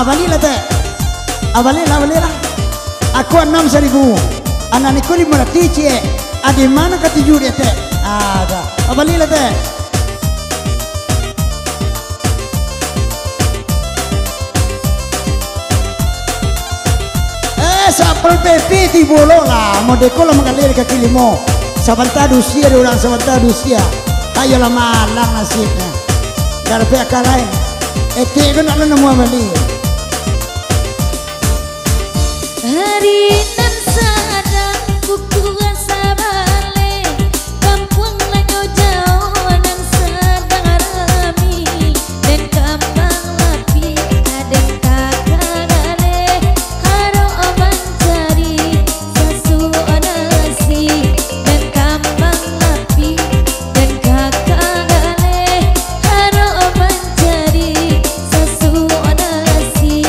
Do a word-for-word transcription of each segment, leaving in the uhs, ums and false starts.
Ah, balilah, Tek. Ah, balilah, balilah. Aku anam saribu. Anak niko limo ratuih, ciek. Ah, di ma nan katuju dek Tek? Ah, dah. Ah, balilah, Tek. Eh, Satpol P P tibo lo lah. Mode ko lah manggaleh di kaki limo. Sabanta dusia di urang, sabanta dusia. Ayolah, malang nasibnyo. Dak dapek aka lai. Etek ko nak lo namuah bali. Hari nan sadang buku asa baleh, kampuang nan jo jauah nan sadang rami, den kambang lapih, den kaka galeh, harok mancari sasuok nasi, den kambang lapih, den kaka galeh, harok mancari sasuok nasi.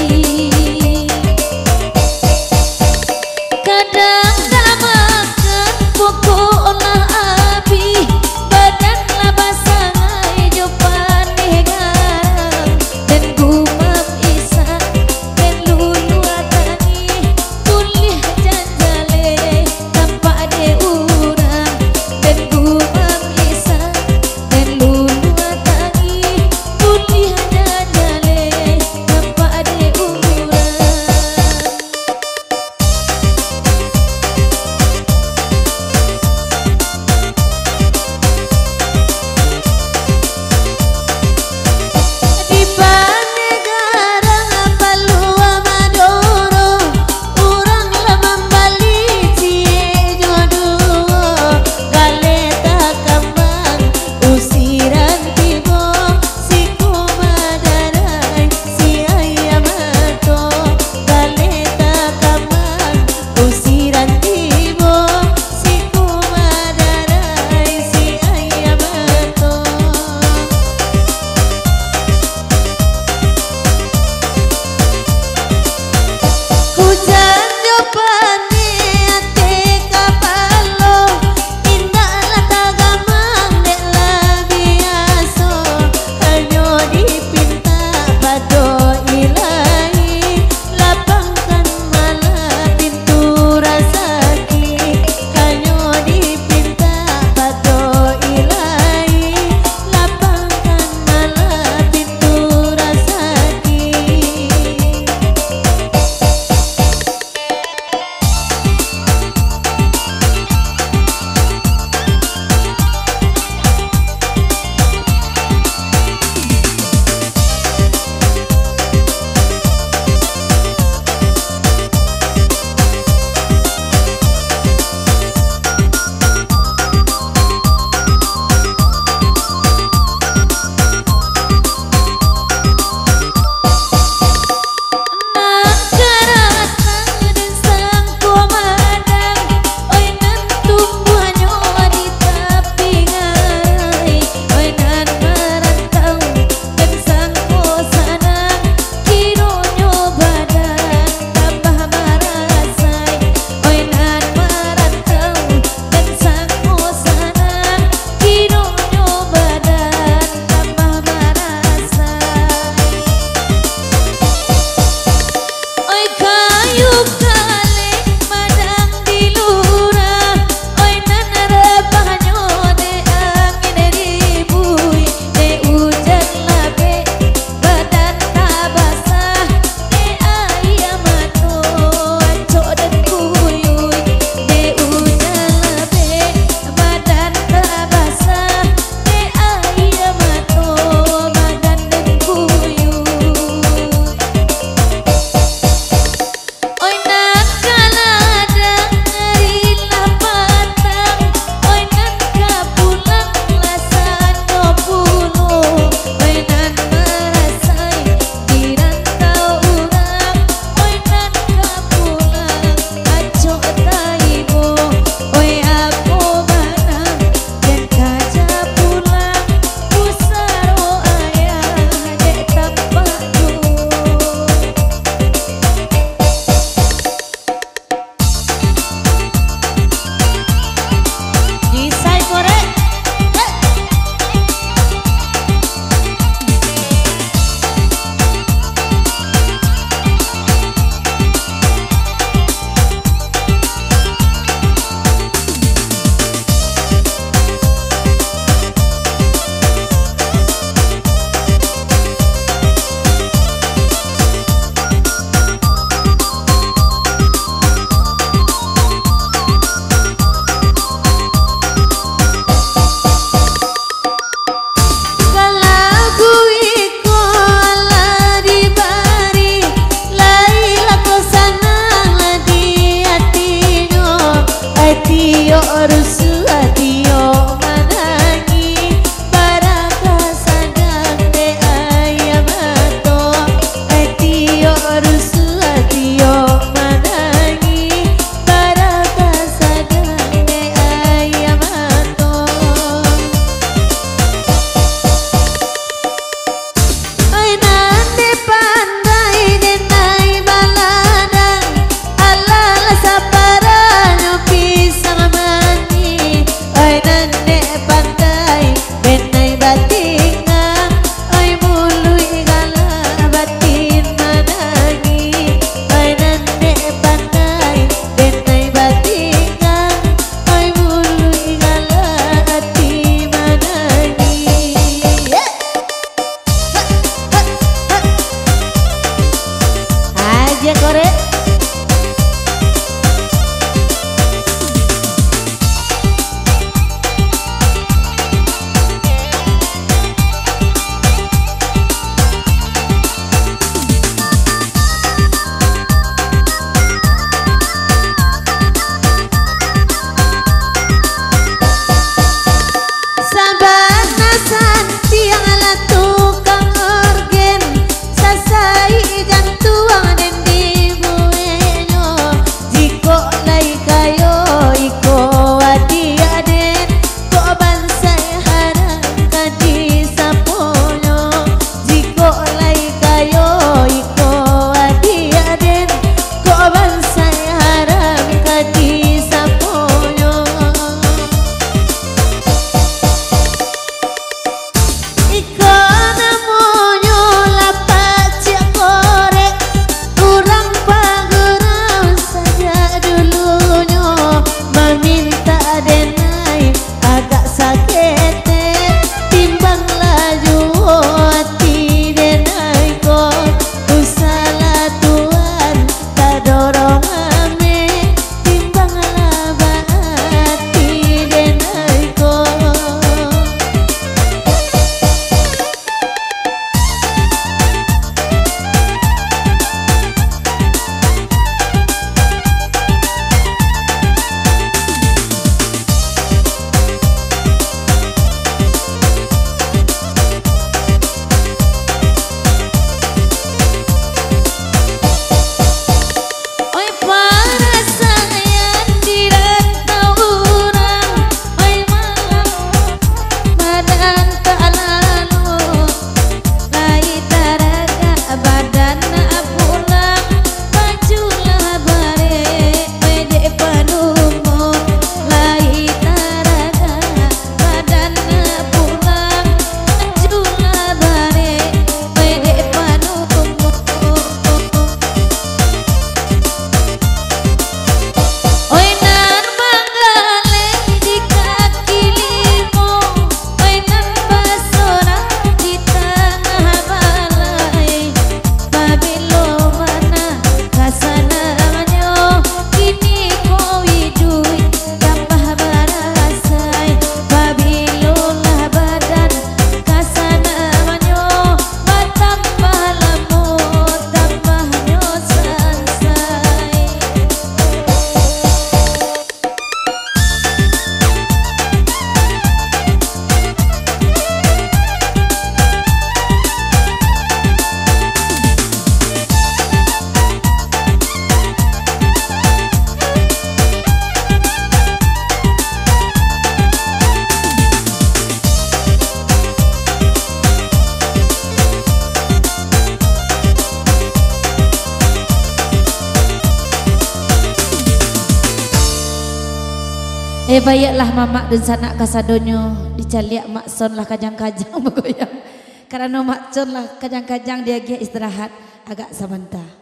Eh, baiaklah mamak dunsanak kasadonyo, dicaliak Mak Son lah kajang-kajang bagoyang. Karano Mak Son lah kajang-kajang, diagiah istirahat agak sabanta.